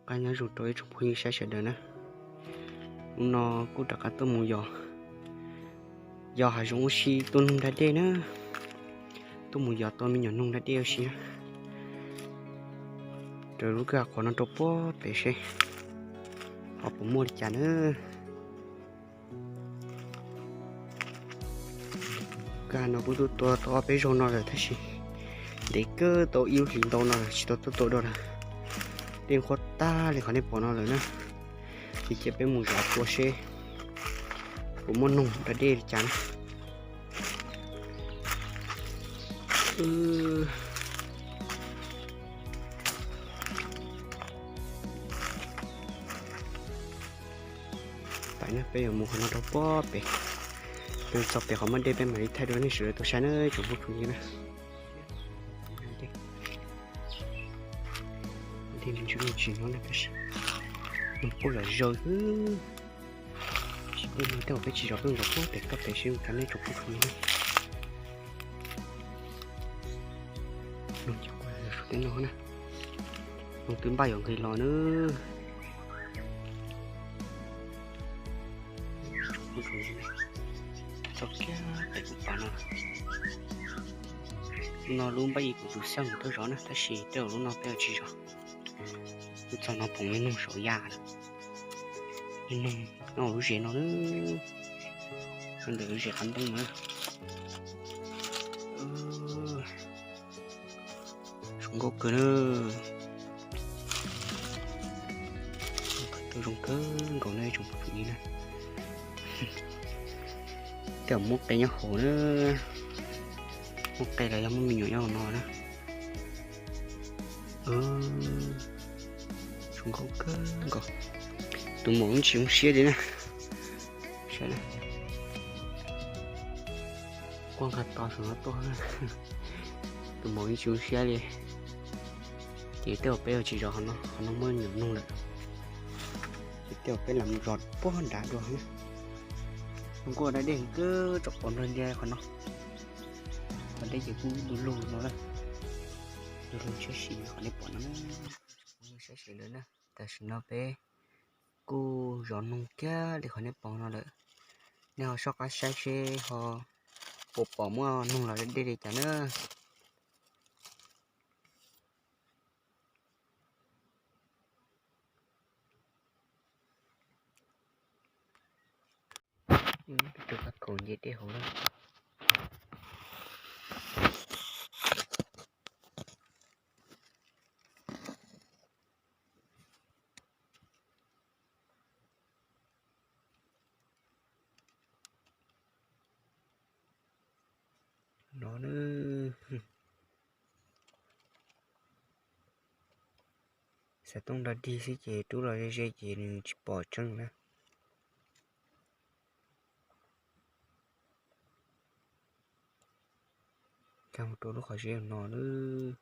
Qab nyob zoo rau ib tsoom phooj ywg saib sawv daws na. Hnub no kuj rov qab tuaj mus yos, yos hav zoov ua si tua noog da dej na. Tuaj mus yos tua me nyuam noog da dej ua si na. Raws lub kwj ha qhov no rau puag pem seb ho puas muaj li cas na. Kwj ha no kuj tuaj tua tau ob peb zaug no lawm tab sis ntev kawg tau ib lub hlis ntau no lawm tsis tau tuaj tua dua lawm. Dej nqhuab tag li qhov nej pom no lawm na. Ces cia peb mus zov tua seb puas muaj noog da dej li cas na. Tam no peb yuav mus qhov no rau puag pem, peb txog pem qhov muaj dej peb mam li thaij rau nej sawv daws tau saib na tsoom phooj tsoom ywg na. Dej me ntsis me ntsis no na tab sis noog quaj zom zaws xwb. Tab sis peb no tej zaum peb tsis zov, peb mus zov puag pem toj pem seb mus rau nej tsoom phooj tsoom ywg na. Noog ces quaj zom zaws teb no na. Noog twb npaj yuav nqis los na. Txog kiag pem kuv pom no, no lub npaj ib kuv tus xeej tuaj zov na tab sis tej zaum lub no peb yuav tsis zov. Twb txog no pom me noog saum yaj lawm. Me noog nyob lub zes no na, nyob ntawm lub zes qab nplooj na. Zoo nkauj kawg na. Zoo kawg nkaus na tsoom phooj ywg na. Tej zaum muaj qe nyob hauv na. Muaj qe los yog muaj me nyuam nyob hauv no na. Zoo nkauj kawg nkaus. Tus maum yeej tsis zoo siab li na. Saib na. Quaj nqa to saum no tuaj na. Tus maum yeej tsis zoo siab li. Ces tej zaum peb yuav tsis zov qhov no, qhov no muaj nyuam noog lawm. Ces tej zaum peb lam mus zov puag nrad dua na. Zoo nkauj da dej kawg tsom pom nrog ntiag qhov no. Qhov dej ces kuj du lug no na. Du lug tshiab si qhov nej pom no na. Saib sawv daws na, tam sim no peb kuj zov noog kiag li qhov nej pom no lawm. Nej ho soj qab saib seb ho puas pom muaj noog los da dej li cas na. Tus paj kaum nce dej hauv lawm. No na, xov tooj nrog dig xwb ces rub los ze ze ces nws tsis pom tseeb na. Nkag mus rau lub qhov zeb no lawm.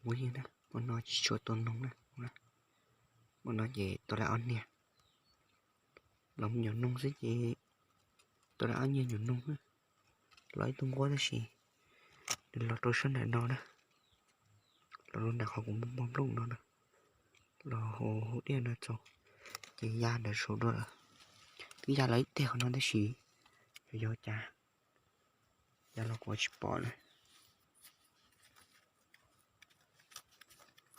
Ua li na, hmo no tsis tshua tua noog na. Hmo no ces tua lawm ob niag, los mus nyuam noog xwb ces tua lawm ob niag nyuam noog na. Los ib tug nquab tab sis nws los rau sab nram no na, los rau nram qhov kuv muab npog nplooj no na, los hauv dej no txaus, ces ya ntawd saud dua lawm. Twb ya los ib teg qhov no tab sis yog cas ya los kuv tsis pom na.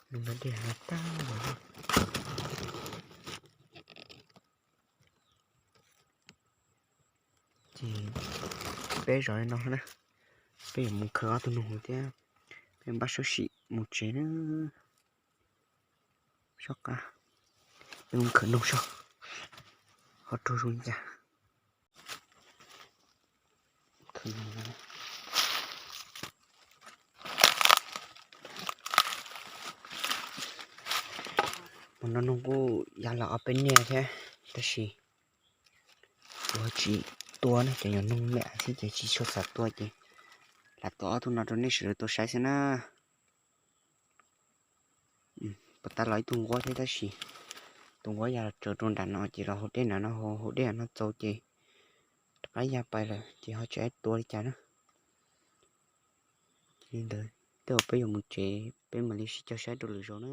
Nws muaj dej no tag los. Ces peb zov li no na, peb yuav mus khawv ob tug noog thiab peb npaj sab sim mus tsev na. Soj qab, peb mus khawv noog soj, ho raug zoo li cas. Hmo no noog kuj ya los ob peb niag thiab tab sis kuv tsis tua na, cov nyuam noog me xwb ces tsis tshua xav tua ces lam tua ob tug no rau nej sawv daws tau saib xwb na. Puas tas los ib tug nquab thiab tab sis tus nquab ya los tsaws rau nram no ces los hauv dej nram no, hauv dej nram no txaus ces rov qab ya pais lawm ces ho tsis tua li cas na. Li ntawd tej zaum peb yuav mus tsev, peb mam li sib cog saib rau lwm zaus na.